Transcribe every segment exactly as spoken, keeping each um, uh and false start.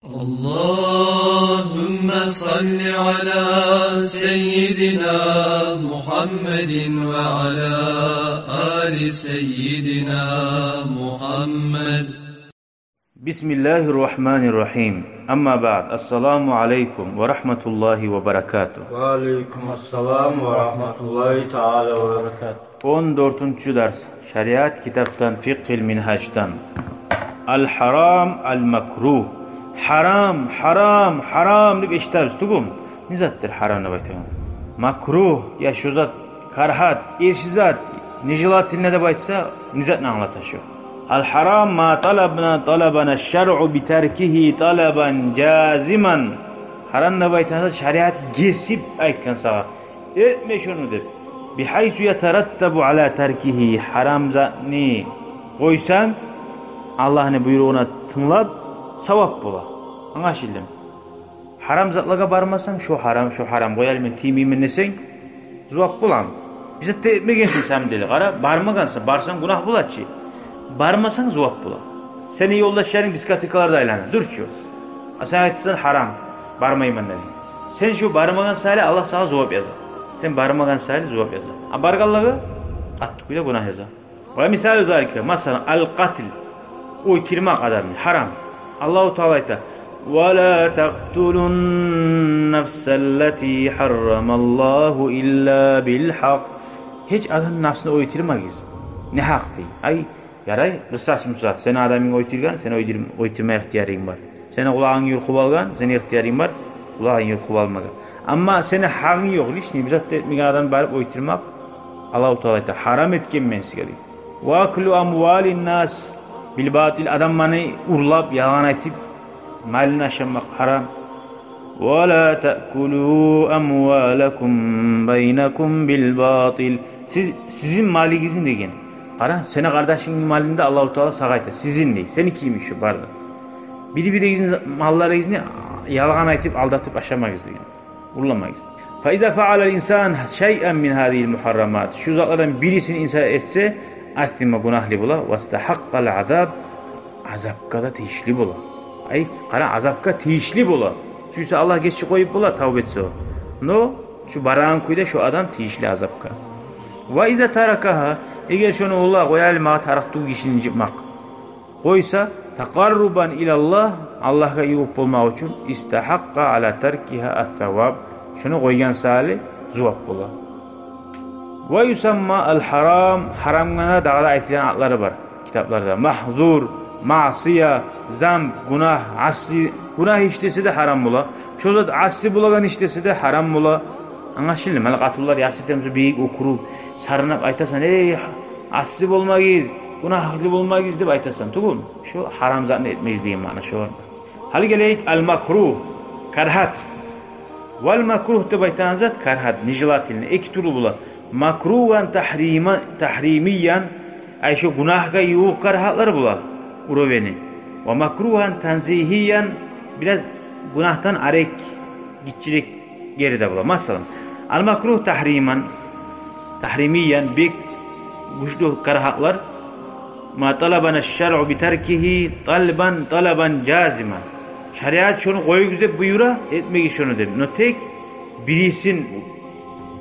اللهم صل على سيدنا محمد وعلى آل سيدنا محمد. بسم الله الرحمن الرحيم. أما بعد، السلام عليكم ورحمة الله وبركاته. وعليكم السلام ورحمة الله تعالى وبركاته. Он дёртюнчю дарс. Шариат китапдан, фикъгьил мингьаждан. Ал-гьарам, ал-макругь. Гьарам, гьарам, гьарам деп эшитебиз тюгюлмю? Не затдыр гьарам деп айтагъан? Макругь, я шо зат карагьат, эрши зат, нежелательно деп айтса, не затны англата шо? Ал-гьарам ма талабна, талабана шаръу би таркигьи талабан жазиман. Гьарам деп айтагъан зат шариат гесип айтгъан сагъа. Этме шону деп. Бигьайсу ятараттабу ала таркигьи, гьарам затны къойсанг, Аллагьны буйругъуна тынглап, савап бола. Англашылдымы? Гьарам затлагъа бармасанг, шо гьарам, шо гьарам, къояйым, мен тиймеймен десенг, зувап боламы? Бир зат да этмегенсен сен де. Къара, бармагъансан, барсанг гюнагь бола чы. Бармасанг, зувап бола. Сени ёлдашларынг дискотекаларда айлана дюр чю. А сен айтасан, гьарам, бармайман деди. Сен шо бармагъан саялы Аллагь сагъа зувап яза. Сен бармагъан саялы зувап яза. А баргъанлагъа къатты кюйде гюнагь яза. Ва мисалу залика, масала, ал-къатл. Оьлтюрмек адамны, гьарам. Аллагьу Таала айта: «Ва ла такътулун нафсаллати гьаррамаллагьу илла бил гьакъ». Гьеч адамны нафсын оьлтюрмегиз. Не гьакъ дей? Ай, ярай, къысас буса, сени адамынг оьлтюрген, сени оьлтюр-, оьлтюрме ихтиярынг бар. Сени къулагъынг юлкъуп алгъан, сени ихтиярынг бар къулагъынг юлкъуп алмагъа. Амма сени гьакъынг ёкъ, лишний бир зат да этмеген адамны барып оьлтюрмек, Аллагьу Таала айта, гьарам этгенмен сизге дей. Ва аклу амвалин нас бил батил, адамланы урлап, ялгъан айтып, малын ашамакъ гьарам. Ва ла таъкулу амвалакум байнакум бил батил. Сиз, сизин малыгъызны деген. Къара, сени къардашынгны малын да Аллагьу Таала сагъа айта, сизин дей. Сеники йимик шо бары да. Бири-биригизни малларыгъызны ялгъан айтып, алдатып ашамагъыз деген. Урламагъыз. Фа иза фаъала ал-инсан шайъан мин гьазигьил мугьаррамат. Шу затлардан бирисин инсан этсе, асима, гюнагьлы бола, вастагьакъкъал азаб, азапгъа да тийишли бола. Ай, къара, азапгъа тийишли бола. Сюйсе Аллагь гечип къоюп бола, тавба этсе о. Но шу барагъан кюйде шу адам тийишли азапгъа. Ва иза таракагьа, эгер шону, валлагь, къояйым, магъа тарыкъ тюгюл гишини жыймакъ, къойса, такъаррубан илаллагь, Аллагьгъа ювукъ болмакъ учун, истагьакъкъа ала таркигьа ас-саваб, шону къойгъан саялы зувап бола. Ва юсамма ал-гьарам, гьарамгъа дагъы да айтылгъан атлары бар китапларда. Магьзур, маъсия, замб, гюнагь, асси, гюнагь иш десе де гьарам бола. Шо зат асси болагъан иш десе де гьарам бола. Англашылдымы? Гьали къатынлар яс этемиз бийик оькюрюп, сарнап айтасан: «Эй, асси болмагъыз, гюнагьлы болмагъыз», — деп айтасан тюгюлмю? Шо гьарам затны этмегиз деген маъна шо. Гьали гелейик ал-макругь, карагьат. Вал макругь деп айтагъан зат карагьат, нежелательный, эки тюрлю бола. Макругьан тагьрима-, тагьримиян, ай шо гюнагьгъа ювукъ карагьатлар бола, уровени. Ва макругьан танзигьиян, бираз гюнагьдан арек, гиччирек гери де бола. Масала, ал-макругь тагьриман, тагьримиян, бек гючлю карагьатлар. Ма талабана шаръу би таркигьи талбан, талабан жазиман. Шариат шону къоюгъуз деп буюра, этмегиз шону деп. Но тек бирисин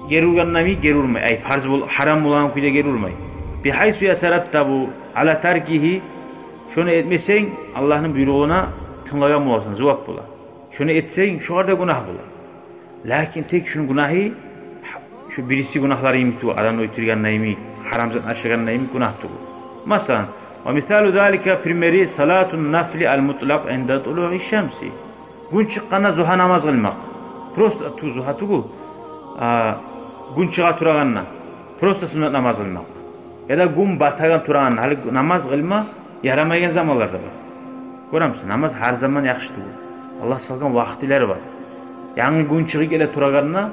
гери ургъанда йимик гери урмай. Ай, фарз бол-, гьарам болагъан кюйде гери урмай. Бигьайсу ятараттабу ала таркигьи, шону этмесенг, Аллагьны буйругъуна тынглагъан боласан, зувап бола. Шону этсенг, шогъар да гюнагь бола. Лакин тек шуну гюнагьы, шу бириси гюнагьлар йимик тюгюл, адамны оьлтюргенде йимик, гьарам затны ашагъанда йимик гюнагь тюгюл. Масала, ва мисалу залика, примери, салатун нафли ал-мутлакъ инда тулуъи шамси. Гюн чыкъгъанда зугьа намаз къылмакъ. Просто ту-, зугьа тюгюл, а, гюн чыгъа турагъанда. Просто суннат намаз къылмакъ. Яда гюн батагъан турагъан, гьали намаз къылма ярамайгъан заманлар да бар. Гёремисен, намаз гьар заман яхшы тюгюл. Аллагь салгъан вакътилер бар. Янгы гюн чыгъып геле турагъанда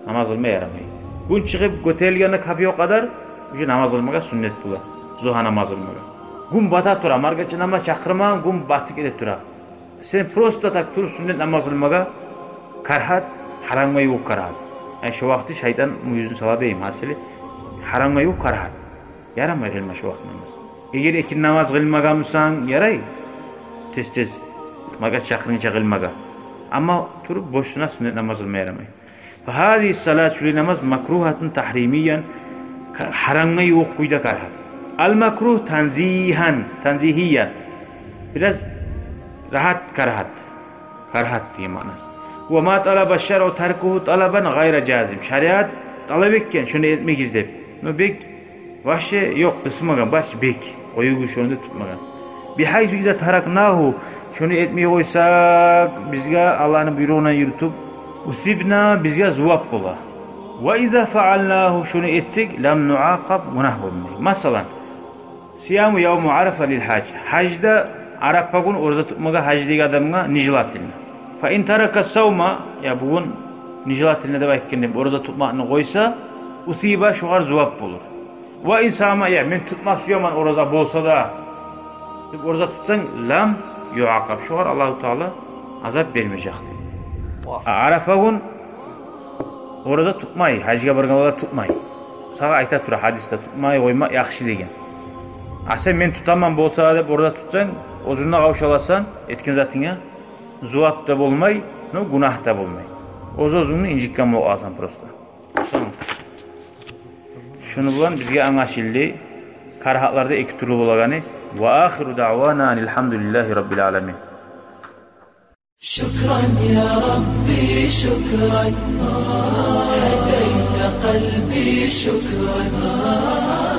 намаз къылма ярамай. Гюн чыгъып гётерилгенде капы ёкъ къадар, уже намаз къылмагъа суннат бола. Зугьа намаз къылмагъа. Гюн бата тура, маркача намаз чакъырмагъан, гюн батып геле тура. Сен просто так туруп суннат намаз къылмагъа карагьат, гьарамгъа ювукъ карагьат. Ай, шо вакъти шайтан мююзюн сала дейим, гьасили, гьарамгъа ювукъ карагьат. Ярамай къылма шо вакъти намаз. Эгер экинни намаз къылмагъан бусанг, ярай. Тез-тез. Магъа чакъыргъынча къылмагъа. Амма туруп бошуна сюннет намаз къылма ярамай. Фагьазигьи салат, шулай намаз, макругьатун тагьримиян, ка-, гьарамгъа ювукъ кюйде карагьат. Ал макругь танзигьан, танзигьиян. Бираз рагьат карагьат. Карагьат деген маънасы. Ва ма талаба шаръу таркугьу талабан гъайра жазим. Шариат талап этген шуну этмегиз деп. Но бек вообще ёкъ, къысмагъан, баш бек къоюгъуз шону деп тутмагъан. Бигьайсу иза таракнагьу, шону этмей къойсакъ, бизге Аллагьны буйругъундан юрютюп, усибна, бизге зувап бола. Ва иза фаалнагьу, шону этсек, лам нуакъаб, гюнагь болмай. Масала, сияму явму арафа лил гьаж. Гьажда арафа гюн ораза тутмагъа гьаждагъы адамгъа нежелательно. Фа ин тарака савма, я бугюн нежелательно деп айтгъан деп ораза тутмакъны къойса, усиба, шогъар зувап болур. Ва ин сама, я мен тутма сюемен ораза болса да деп ораза тутсанг, лам юакъаб, шогъар Аллагьу Таала азап бермежек дей. А арафа гюн ораза тутмай, гьажгъа баргъанлар тутмай. Сагъа айта тура гьадисде тутмай къойма яхшы деген. А сен мен тутаман болса да деп ораза тутсанг, оьзюнге къавшаласан, этген затынга зувап да болмай, но гюнагь да болмай. Оьз-оьзюнгню инжитген боласан просто. Шону булан бизге англашылды карагьатларда эки тюрлю болагъаны. Ва ахиру даъвана анил гьамдулиллагьи раббил аламин. شكرا يا ربي، شكرا. هديت قلبي، شكرا.